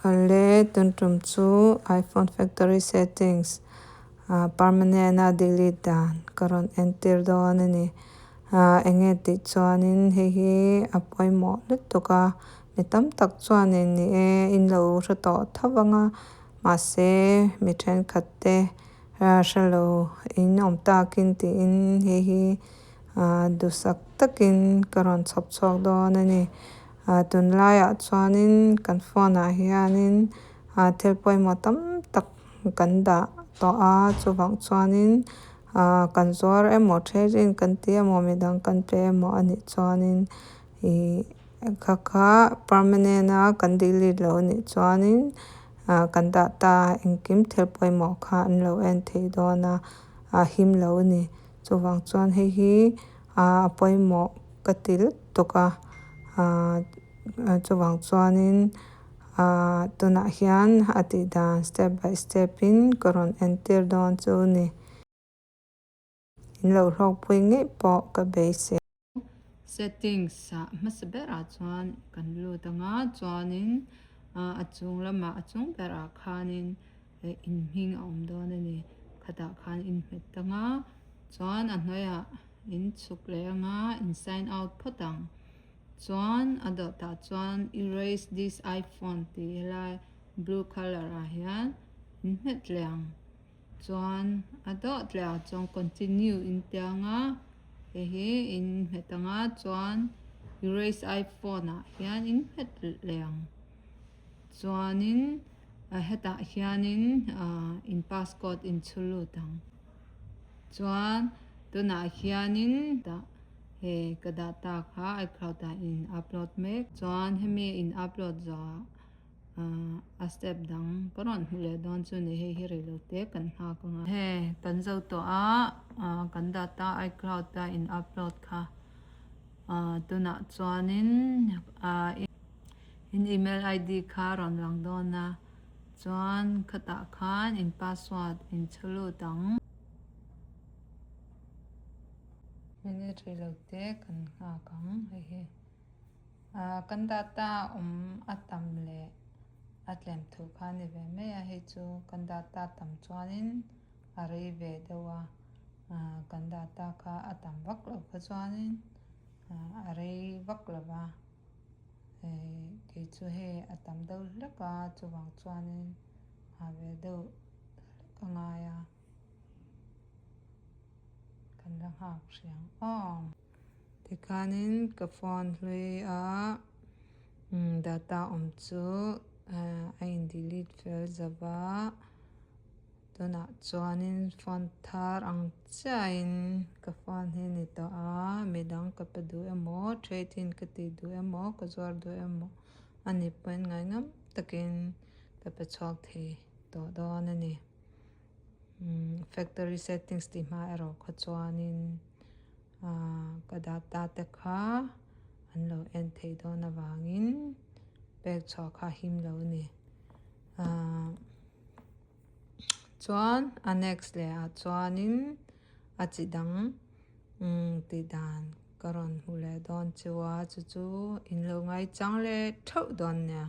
Awle tun tum chu iPhone factory settings ah permanent a delete dan ka rawn entir dawn a ni. Ah enge tih chuanin hei hi a pawimawh lutuk a mi tam tak chuanin ni e in lo hre tawh tho vang a mahse mi thenkhat te ah hrelo in awm takin tiin hei hi ah duhsak takin ka rawn chhawp chhuak dawn a ni. Ah tunlaiah chuanin kan phone ah hianin ah thil pawimawh tam tak kan dah tawh a chuvang chuanin ah kan zuar emaw trading kan ti emaw midang kan pe emaw anih chuanin ih kha kha permanent a kan delete loh anih chuanin ah kan dah ta engkim thil pawimawh kha an lo en thei dawn a a him lo a ni chuvang chuan hei hi ah a pawimawh ka ti lutuk a ah chuvang chuanin ah tunah hian a tih dan step by step in ka rawn entir dawn chu a ni. In lo hlawkpui ngei pawh ka beisei. Settings ah hmasa berah chuan kan lut ang a, chuanin a chung lamah a chung berah khanin in hming a awm dawn a ni. Khatah khan in hmet ang a, chuan a hnuaiah in chhuk leh ang a, in sign out phawt ang. Chuan a dawtah chuan erase this iPhone tih helai blue colour ah hian in hmet leh ang. Chuan a dawt leh ah chuan continue in tiang a hei hi in hmet ang a chuan erase iphone ah hian in hmet leh ang chuanin hetah hianin ah in passcode in chhu lut ang chuan tunah hianin dah hei ka dah ta kha icloud ah in upload mek chuan hemi in upload zawh ah. A step dang ka rawn hmu leh dawn chu ni hei hi rei lo te kan nghak ang a. Hei kan zo tawh a kan data icloud a in upload kha tunah chuanin in email id kha a rawn lang dawn a chuan khatah khan in password in chhu lut ang. Minute rei lo te kan nghak ang hei hi. Kan data awm a tam leh a tlem thu kha a ni ve mai a, hei chu kan data tam chuanin a rei ve deuh a, kan data kha a tam vak loh kha chuanin a rei vak lo va, kei chu hei a tam deuh hlek a chuvang chuanin a ve deuh hlek a ngai a, kan la nghak hriang aw. Tikhanin ka phone hlui a data awm chu a in delete fel zo va, tunah chuanin phone thar ang chiahin ka phone hi a ni tawh a, midang ka pe duh emaw trading ka tih duh emaw ka zuar duh emaw a ni pawhin ngaihngam takin ka pe chhuak thei tawh dawn a ni. Factory settings tih hma erawh kha chuanin ka data te kha an lo en theih dawn avangin pek chhuah kha a him lo a ni. Chuan a next leh ah chuanin a chi dang tih dan ka rawn hmu leh dawn chu a chu chu in lo ngaichang leh theuh dawn nia.